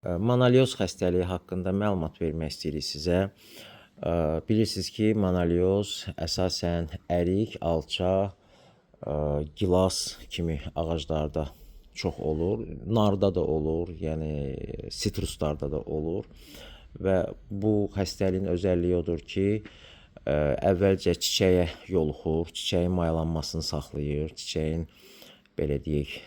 Monolioz xəstəliyi haqqında məlumat vermək istəyirik sizə. Bilirsiniz ki, monolioz əsasən ərik, alça, gilas kimi ağaclarda çox olur. Narda da olur, yəni sitruslarda da olur. Və bu xəstəliyin özəlliyi odur ki, əvvəlcə çiçəyə yoluxur, çiçəyin mayalanmasını saxlayır, çiçəyin belə deyək,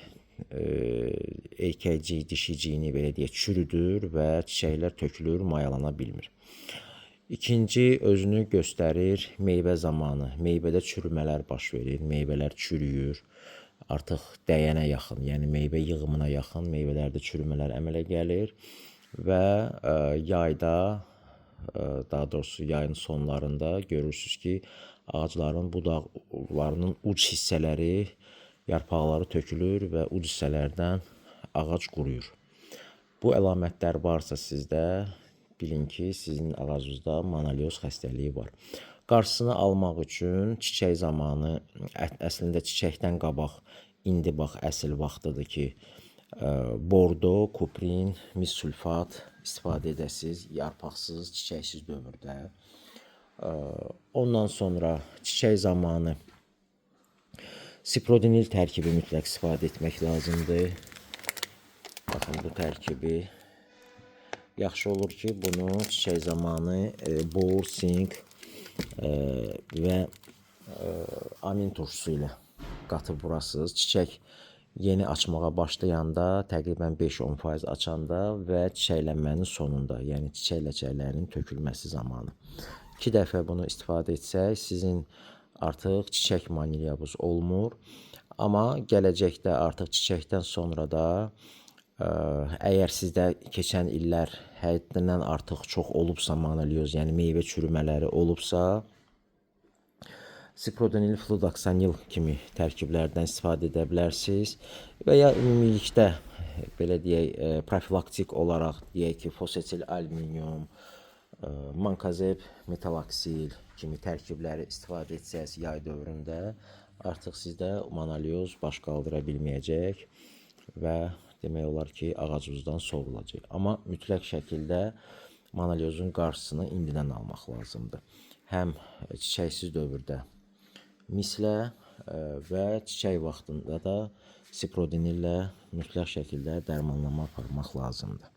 erkəkcik, dişiciyini belə deyək, çürüdür və çiçəklər tökülür, mayalana bilmir. İkinci özünü göstərir meyvə zamanı. Meyvədə çürümələr baş verir, meyvələr çürüyür. Artıq dəyənə yaxın, yəni meyvə yığımına yaxın meyvələrdə çürümələr əmələ gəlir və yayda, daha doğrusu yayın sonlarında görürsüz ki, ağacların budaqlarının uc hissələri, yarpaqları tökülür və uc hissələrdən ağac quruyur. Bu əlamətlər varsa sizdə, bilin ki, sizin ağacınızda monolioz xəstəliyi var. Qarşısını almaq üçün çiçək zamanı, əslində çiçəkdən qabaq, indi bax əsl vaxtıdır ki, bordo, kuprin, mis sülfat istifadə edəsiniz yarpaqsız, çiçəksiz dövrdə. Ondan sonra çiçək zamanı siprodinil tərkibi mütləq istifadə etmək lazımdır. Baxın bu tərkibi. Yaxşı olur ki, bunu çiçək zamanı bor, sink və amin turşusu ilə qatıb vurasınız. Çiçək yeni açmağa başlayanda, təqribən 5-10% açanda və çiçəklənmənin sonunda, yəni çiçək ləçəklərinin tökülməsi zamanı. 2 dəfə bunu istifadə etsək, sizin artıq çiçək manilyabız olmur. Amma gələcəkdə artıq çiçəkdən sonra da əgər sizdə keçən illər həddindən artıq çox olubsa monolioz, yəni meyvə çürümələri olubsa, siprodinil, fludoksanil kimi tərkiblərdən istifadə edə bilərsiniz və ya ümumilikdə belə deyək, profilaktik olaraq deyək ki, fosetil alüminium, mankozeb, metalaksil kimi tərkibləri istifadə etsəniz yay dövründə artıq sizdə monolioz baş qaldıra bilməyəcək və demək olar ki, ağacınızdan soğulacaq. Amma mütləq şəkildə monoliozun qarşısını indidən almaq lazımdır. Həm çiçəksiz dövrdə mislə və çiçək vaxtında da siprodinillə mütləq şəkildə dərmanlama aparmaq lazımdır.